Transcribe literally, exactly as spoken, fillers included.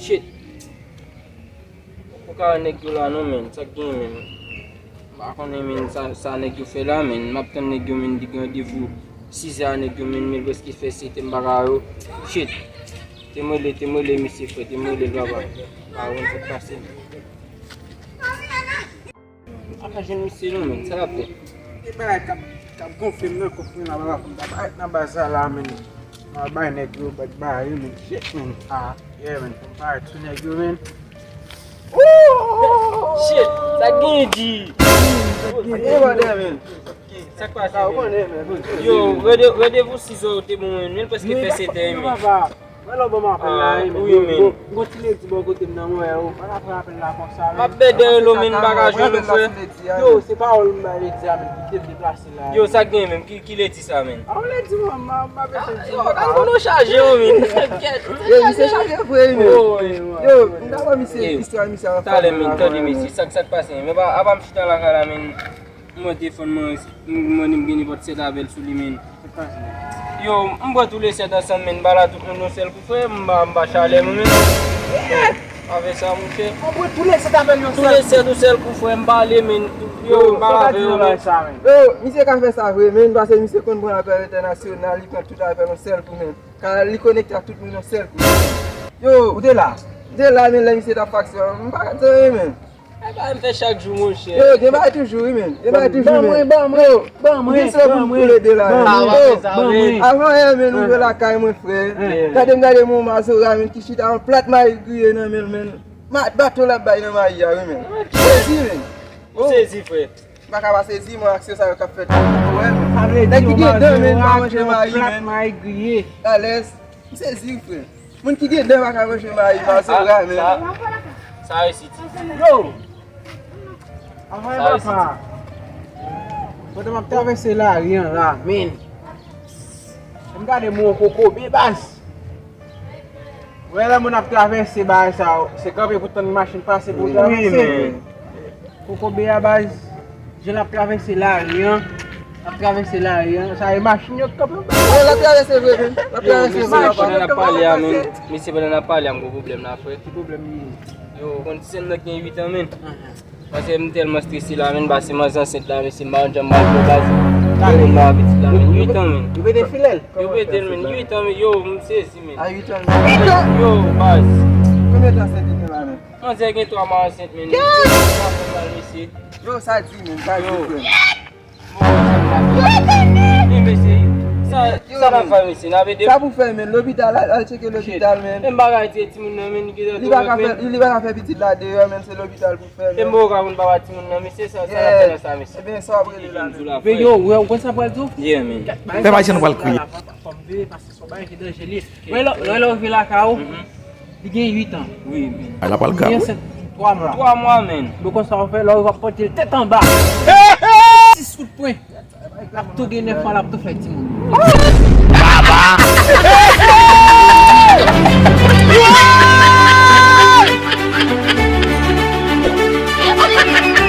Shit. Ou ka wè nèg yo la non, men. Sa k gen, men? M pa konnen, men, sa, sa nèg yo fè la, men. M ap tann nèg yo, men, li gen randevou sizè a, nèg yo, men, men, prèske fè sèt è, m pa ka wè yo. Shit. Te m rele, te m rele misye, frè, te m rele l, papa. Pa konn sa k pase. M pa ka jwenn misye non, men. Sa l ap fè? Gen bagay k ap, k ap gonfle m nan kòk mwen la, papa, fò m ta parèt nan baz sa la, men. M a bay nèg yo, bat bagay yo, men. Shit, men. Ah, yeah, men. Fò m parèt sou nèg yo, men. Shit, sa gen di. Sa gen bòdè, men. Sa k pase, men? Yo, rande-, randevou sizè ou te bon, men. Men prèske fè sèt è, men. Mwen lè w ban m apèl la, wi, men. Gon ti ledi bò kote m nan, mwen wè, ou pa ka pran apèl la konsa, men. M ap bèdè yo, men, m pa ka jwenn ou, frè. Yo, se pawòl m bay ledi a, men, kite m deplase la. Yo, sa gen, men, ki, ki ledi sa, men? A, yon ledi, mwen, m a, m a bezwen di. Yo, gad moun ou chaje, yo, men. Yo, misye chaje vre, men. Yo, m ta ban misye istwa misye ap fè talè, men, tande, men, se sa k, sa k pase, men. Men pa, apa m chita lakay la, men. M wè telefòn mwen, m, mwen, m gen nenpòt sèt apèl sou li, men. Yo, m pran tou le sèt ansanm, men, m pale a tout moun yon sèl kou, frè, m pa, m pa chalè, mwen, men. Avè sa, monchè. Ou pran tou le sèt apèl yon sèl kou? Tou le sèt yon sèl kou, frè, m pale, men. Yo, m pale avè yo, men. Yo, misye ka fè sa vre, men, paske misye konn pran apèl entènasyonal, li pran tout apèl yon sèl kou, men. Ka, li konekte ak tout moun yon sèl kou. Yo, ou te la? M te la, men, lè misye t ap fè aksyon, m pa t anyen, men. Ay, bagay m fè chak jou, monchè. Yo, gen bagay toujou, wi, men. Gen bagay toujou, men. Ban mwen, ban mwen, ban mwen, ban mwen. Yo, gen sèl pou, pou lede la, men. Yo, ban mwen. Avan yè, men, nou jwe lakay mwen, frè. Gade m gade mon mazora, men, ki chita yon plat mayi griye nan men l, men. Ma-, baton l ap bay nan mayi a, wi, men. Sezi, men. M sezi, frè. M pa ka pa sezi, mwen, aksyon sa yo k ap fèt. Ou wè, men. Nèg ki gen dan, men, pa manje mayi, men. Alèz. M sezi, frè. Moun ki gen dan pa ka manje mayi, mazora, men. Sa, sa, sa resi ti. Yo! Avan e papa. Pandan m ap travèse lari an la, men. M gade mwen kokobe, baz. Wè lè moun ap travèse bagay sa, se kanpe pou tann machin pase pou w travèse. Wi, men. Kokobe a, baz, jan l ap travèse lari an, l ap travèse lari an, sa e machin yo k kanpe. Oh, l ap travèse vre, men. L ap travèse vre, papa. Pandan n ap pale a, men, mesye, pandan n ap pale a, m gon pwoblèm la, frè. Ki pwoblèm li ye? Yo, ou konn ti sè m nan gen uit an, men. Paske m tèlman strese la, men, paske manzè ansent la, mesye, m pa konn jan m pral fè, baz. Yo konn ba pitit la, men, uit an, men. Yo mete filè l? Yo mete l, men, uit an, men, yo, m sezi, men. A uit an, men. Yo, baz. Konbyen tan ansent li gen la, men? Manzè gen twa mwa ansent, men. Twa mwa mal, mesye. Yo, sa di, men, sa di, frè. Bon, sa n ap fè, mesye? Sa, sa n ap fè, mesye? N ap ede? Sa pou fè, men? Lopital, al, al tcheke lopital, men. Shit. Men bagay ti, timoun nan, men, ki li pa ka fè, li pa ka fè pitit la deyò, men, se lopital pou fè, men. E m poko ka konn papa timoun nan, mesye, sa, sa n ap fè nan sa, mesye? Ebyen, sa w ap rele la, men. Men yo, ou wè, ou konn sa pral di w? Yeah, men. Fè pa jan nou pral kriye. Fò m veye, paske se yon bagay ki danje, li. Wè lè, wè lè w rive lakay ou, li gen uit an. Wi, men. Ay, l ap pral grav, wi. Li ansent twa mwa. Twa mwa, men. Bon, konsa w fè, lè w rive w ap pote l tèt anba. Sis kout pwen. L ap tou gen nèf mwa, l ap tou fè timoun. Baba!